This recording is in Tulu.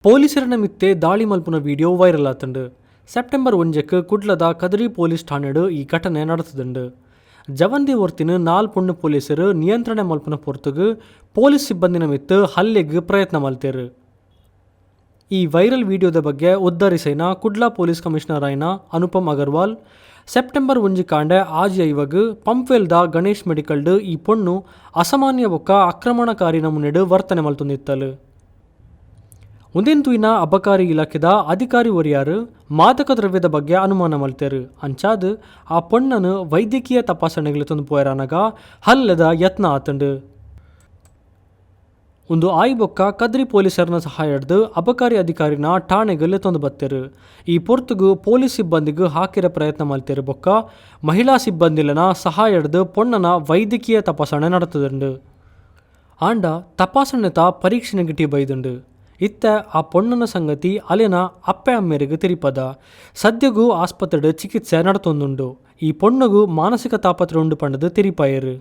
ಪೊಲೀಸೆರೆನ ಮಿತ್ತೇ ದಾಳಿ ಮಲ್ಪುನ ವೀಡಿಯೋ ವೈರಲ್ ಆತ್ಂಡ್. ಸೆಪ್ಟೆಂಬರ್ ಒಂಜೆಕ್ ಕುಡ್ಲದ ಕದ್ರಿ ಪೊಲೀಸ್ ಠಾಣೆಡ್ ಈ ಘಟನೆ ನಡತ್ದ್ಂಡ್. ಜವನ್ದಿ ಒರ್ತಿನ್ ನಾಲ್ ಪೊಣ್ಣು ಪೊಲೀಸೆರ್ ನಿಯಂತ್ರಣೆ ಮಲ್ಪುನ ಪೊರ್ತುಗು ಪೊಲೀಸ್ ಸಿಬ್ಬಂದಿನ ಮಿತ್ತ್ ಹಲ್ಲೆಗ್ ಪ್ರಯತ್ನ ಮಲ್ತೆರ್. ಈ ವೈರಲ್ ವೀಡಿಯೋದ ಬಗ್ಗೆ ಉದ್ಧರಿಸಯಿನ ಕುಡ್ಲ ಪೊಲೀಸ್ ಕಮಿಷನರ್ ಆಯಿನ ಅನುಪಮ್ ಅಗರ್ವಾಲ್, ಸೆಪ್ಟೆಂಬರ್ ಒಂಜಿ ಕಾಂಡೆ ಆಜಿ 50 ಗ್ ಪಂಪ್ವೆಲ್ದ ಗಣೇಶ್ ಮೆಡಿಕಲ್ಡ್ ಈ ಪೊಣ್ಣು ಅಸಾಮಾನ್ಯ ಬೊಕ್ಕ ಆಕ್ರಮಣಕಾರಿ ನಮೂನೆಡ್ ವರ್ತನೆ ಮಲ್ತೊಂದಿತ್ತಲ್. ಉಂದೆನ್ ತೂಯಿನ ಅಬಕಾರಿ ಇಲಾಖೆದ ಅಧಿಕಾರಿ ಒರಿಯಾರ್ ಮಾದಕ ದ್ರವ್ಯದ ಬಗ್ಗೆ ಅನುಮಾನ ಮಲ್ತೆರ್. ಅಂಚಾದ್ ಆ ಪೊಣ್ಣನ್ ವೈದ್ಯಕೀಯ ತಪಾಸಣೆಗ್ ಲೆತೊಂದು ಪೋಯೆರಾನಗ ಹಲ್ಲೆದ ಯತ್ನ ಆತ್ಂಡ್. ಉಂದು ಆಯಿ ಬೊಕ್ಕ ಕದ್ರಿ ಪೊಲೀಸೆರ್ನ ಸಹಾಯರ್ದ್ ಅಬಕಾರಿ ಅಧಿಕಾರಿನ ಠಾಣೆಗ್ ಲೆತೊಂದು ಬತ್ತೆರ್. ಈ ಪೊರ್ತುಗು ಪೊಲೀಸ್ ಸಿಬ್ಬಂದಿಗ್ ಹಾಕೆರೆ ಪ್ರಯತ್ನ ಮಲ್ತೆರ್ ಬೊಕ್ಕ ಮಹಿಳಾ ಸಿಬ್ಬಂದಿಲೆನ ಸಹಾಯರ್ದ್ ಪೊಣ್ಣನ ವೈದ್ಯಕೀಯ ತಪಾಸಣೆ ನಡತ್ದ್ಂಡ್. ಆಂಡ ತಪಾಸಣೆತ ಪರೀಕ್ಷೆ ನೆಗೆಟಿವ್ ಬೈದ್ಂಡ್. ಇತ್ತೆ ಆ ಪೊಣ್ಣನ ಸಂಗತಿ ಅಲೆನ ಅಪ್ಪೆ ಅಮ್ಮೆರೆಗ್ ತೆರಿಪಾದ. ಸದ್ಯೊಗು ಆಸ್ಪತ್ರೆಡ್ ಚಿಕಿತ್ಸೆ ನಡತೊಂದುಂಡು. ಈ ಪೊಣ್ಣಗ್ ಮಾನಸಿಕ ತಾಪತ್ರೆ ಉಂಡು ಪಂಡ್ದ್ ತೆರಿಪಾಯೆರ್.